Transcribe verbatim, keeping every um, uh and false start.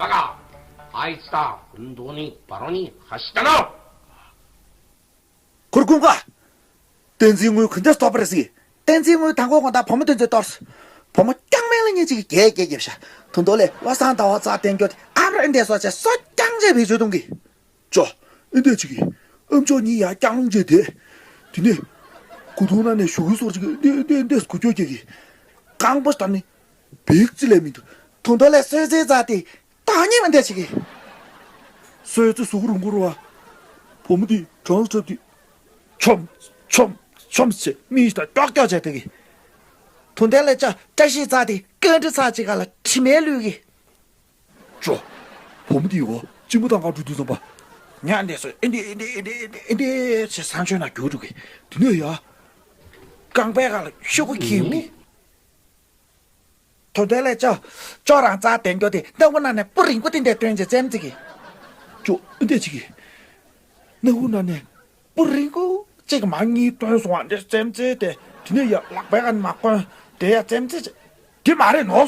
バカ、あいつだ。本当にバカに走ったな。 ཁུར་ཀུན་ཀ་བསྟན་འཛིན་དངོས་ག་འདྲ་སྟོབས་པ་རེད་ཟེར། བསྟན་འཛིན་དངོས་དང་པོ་དགོང་དག་བུ་མོ་དེ་ཚོའི་གཏོར། བུ་མོ་རྐྱང་མེད་ལ་ཉེ་གཅིག་གིས་རྒྱས་རྒྱས་རྒྱབ་ཤག་དོན་དག་ལས་བློ་བཟང་ཟླ་བ་རྩ་བསྟན་རྒྱུ་དེ་ཨ་རོ་ཨེ་འདས་སོ་ཆེ་སོ་རྐྱང་བྱས་བེད་སྤྱོད་གཏོང་གི། ཅོ། ཨེ་འདས་ཅིག་གིས། ཨམ་ཅོག་གཉིས་ཡར་རྐྱང་རླུང་བྱས་ཏེ། དེ་ནས། གུ་དུང་ནང་ནས་ཞུ་གུ་སོར་ཅིག་ཨེ་འདས་ཨེ་འདས་གུ་ཅོ་རྒྱག་གི། རྐང་པ་ཞིག་དང་ནི། བེག་ཙི་ལས་མི་འདུག་དོན་དག་ལས་སོས་ཚེ་རྩ་དེ། ད་ཉེ་མ་འདས་ཅིག་གིས། སོས་ཚེ་གཟུགས་རུང་གུ་རུ་བ། བུ་མོ་དེ་གྲང་ཁྲབ་དེ། ཆོམ། ཆོམ། ཆོམ་ཟེར་མིག་ལྟ་ཀྱོག་ཀྱོག་བྱས་བསྡད་གི། དོན་དག་ལས་ཅ་བཀྲ་ཤིས་རྩ་དེ་ཀན་ཀྲི་ཚ་ཅིག་ག་ལ་དྲི་མས་ལུས་གི། ཅོ། བུ་མོ་དེ་ཡོ་གཅིན་པ་དང་གང་འགྲོ་དུས་ཙམ་པ། ཉ་འདས་སོ་ཨེ་འདས་ཨེ་འདས་ཨེ་འདས་ཨེ་འདས་ཨེ་འདས་ཟེར་ས་མཆོད་ན་རྒྱུག་འགྲོ་གི། དེ་ནས་ཡ། རྐང་པའི་སྒང་ལ་ཤོག་གུ་འཁྱིལ་ཡོང་གི། དོན་དག་ལས་ཅོ། ཅོ་རང་རྩ་བསྟན་རྒྱུ་དེ་སྣ་བུག་ནང་ནས་སྤུ་རིང་པོ་དེ་འདྲ་བཏོན་བྱས་རྩེམ་རྩེ་གི། ཅོ་ཨེ་འདས་ཅིག་གིས། སྣ་བུག་ནང་ནས་སྤུ་རིང་པོ་གཅིག་མར་གཉིས་བཏོན་སོང་བ་འདྲ་རྩེམ་རྩེ་དེ་དེ་ནས་ཡ་ལག་པའི་སྒང་མར་བསྐོན་དེ་ཡ་རྩེམ་རྩེ་བྱས། དེ་མ་རེད་ནོ།